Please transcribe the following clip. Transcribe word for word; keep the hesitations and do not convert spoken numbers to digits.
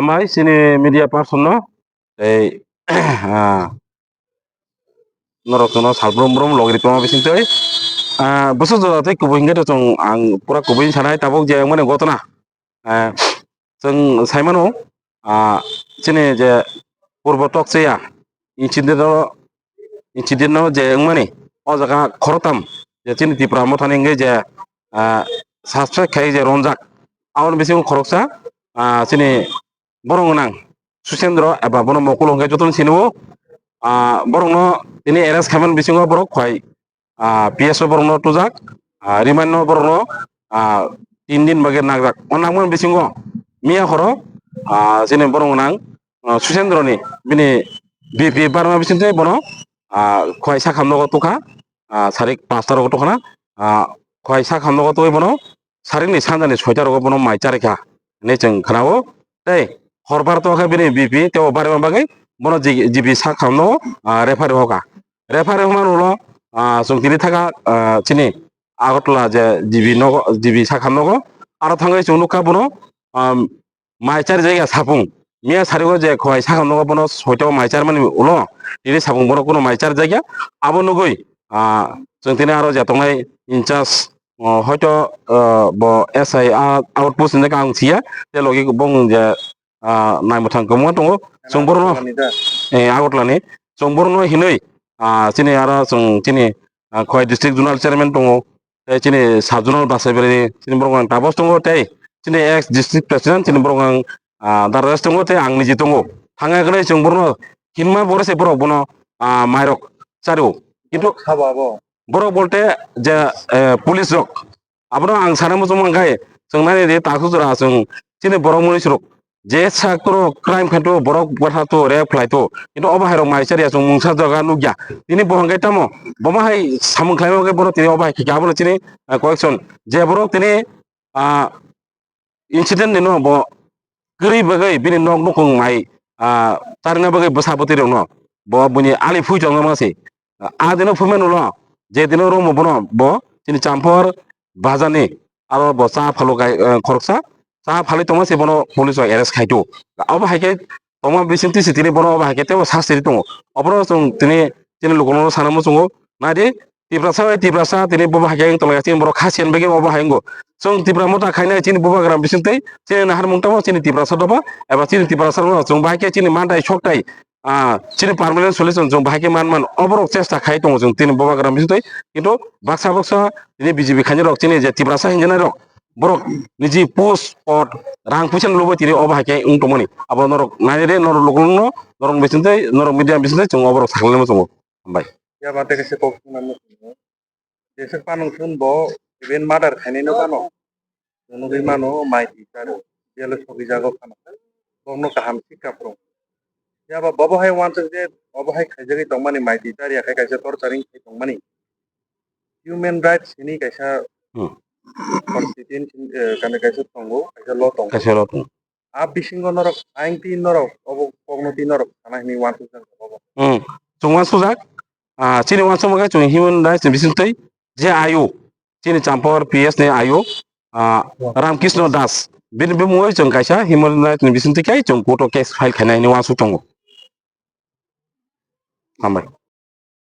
Mai chini media person no, tei, ah, norok no sal brum brum logri tongma bising tei, ah, bwswk jora tei kubui hwnkhe to chwng ang pura kubui sanai tabuk je wngmani gotona. Ah, chwng saimano, ah, chini je purbo tokcheya incident o, incident o je wngmani o jaga khoroktham je chini Tipra mothani wngwi je, ah, suspect khai je romjak, aboni bisingo khoroksa, ah, chini borok gwnang Susendro eba bono Mokul hwnkhe jotono sini o, ah, borokno tini arrest khaimani bisingo borok khwai, ah, P S o borokno tujak, ah, remand no borokno, ah, tin din bagwi nakjak. O nakmani bisingo miya horo, ah, chini borok gwnang, ah, Susendroni bini B P barma bisingtwi bono, ah, khwai sakhamnogo tukha, ah, sarik pasta rogo tukha na, ah, khwai sakhamnogo twi bono sarikni sanjani soita rogo bono mai charikha hinwi chwng khnao. Tei horbar tongkha bini B P tei o barima bagwi bono G-, G B sakhamno, ah, refer rwkha. Refer rwmani ulo, ah, chwng tini thaka, ah, chini Agartala je G B nogo, G B sakhamnogo aro thangwi chwng nukha bono, ah, mai charijak ya sapung. Miya sarigo je khwai sakhamnogo bono soito mai charmani ulo tini sapung bono kuno mai charijak ya. Abo nugwi, ah, chwng tini aro je tongnai in charge, o, hoito, o, bo S I a outpost hinwi ang siya, tei logi bong je, ah, naimwthang kwbangma tongo. Chwng borokno, Agartala ni da? Eh, Agartala ni. Chwng borokno hinwi, ah, chini aro chwng chini, ah, Khowai district zonal chairman tongo, tei chini sub zonal bwsai bwrwi chini borok ang tabos tongo, tei chini ex district president chini borok ang, ah, Daradas tongo, tei ang niji tongo. Thangya khe chwng borokno hinma borok se borok bono, ah, mairok chario. Kintu sabo abo? Borok bolte je, eh, police rok. Abono ang sana muchung mankha, chwng nani di takhuk jora chwng chini borok mwnwi surok. Je sak toro crime khaito, borok bwtharto, rape khlaito. Kintu obo hai rok mai chariya chwng mungsa jaga nukya. Tini bo hwnkhe tamo, bo ma hai samung khlaima hwnkhe bono tini obo hai khe abono chini, eh, correction. Je borok tini, ah, incident ni no bo kwrwi bagwi bini nok nukhung mai, ah, charina bagwi bwsa bwtwi rokno bo bini ali phui tongma se. Ah, a dino phui mano no, je dino romo bono bo chini Champor bazar ni aro bo cha phalo kai, eh, khoroksa cha phalwi tongma se bono police rok arrest khaito. Obo hai khe tongma bising twi se tini bono obo hai khe teibo sasti ri tongo. Obono chwng tini chini lukuno sana muchungo nai di Tiprasa bai Tiprasa tini bo hai khe wng tonglaikha, chini borok Khasiyan bagwi obo hai wngo. Chwng Tipra motha khainai chini bubagra bising twi chini naharmung tamo chini Tiprasa dopha eba chini Tiprasa rok chwng bahai khe chini mantai soktai, ah, chini permanent solution chwng bahai khe man man oborok chesta khai tongo chwng tini bubagra bising twi. Kintu baksa baksa tini B J P khainai rok chini je Tiprasa hinjanai rok borok niji post pot rang puisa ni lubui tini obo hai khe wng tongmani. Abo norok nai re, norok lukulung no, norok bising twi, norok media bising twi chwng oborok sakhlaima chwngo. Hambai. Phiya ba tei kaisa kok swngnani muchungo. Jeswk panung chwng bo even murder khainai no phano. Chwng nugwi mano mai twi charo. Jelo sogwi jago phano. Bokno kaham sikha phwrwng. Phiya ba bobo hai uansuk je obo hai khaijagwi tongmani mai twi char ya khai kaisa torturing khai tongmani. Human rights hini kaisa Hmm. constitution, eh, kani kaisa tongo, kaisa law tongo. Kaisa law tongo. A bisingo norok, aing twi norok, obo kokno twi norok sana hini uansuk jak obo. Hmm. Chwng uansuk jak, ah, chini uansuk mankha chwng human rights ni bising twi je ayo, chini Champor P S ni ayo, ah, Ramkrishna Das, bini bumungwi chwng kaisa human rights ni bising twi khai chwng court o case file khainai hini uansuk tongo. Hambai.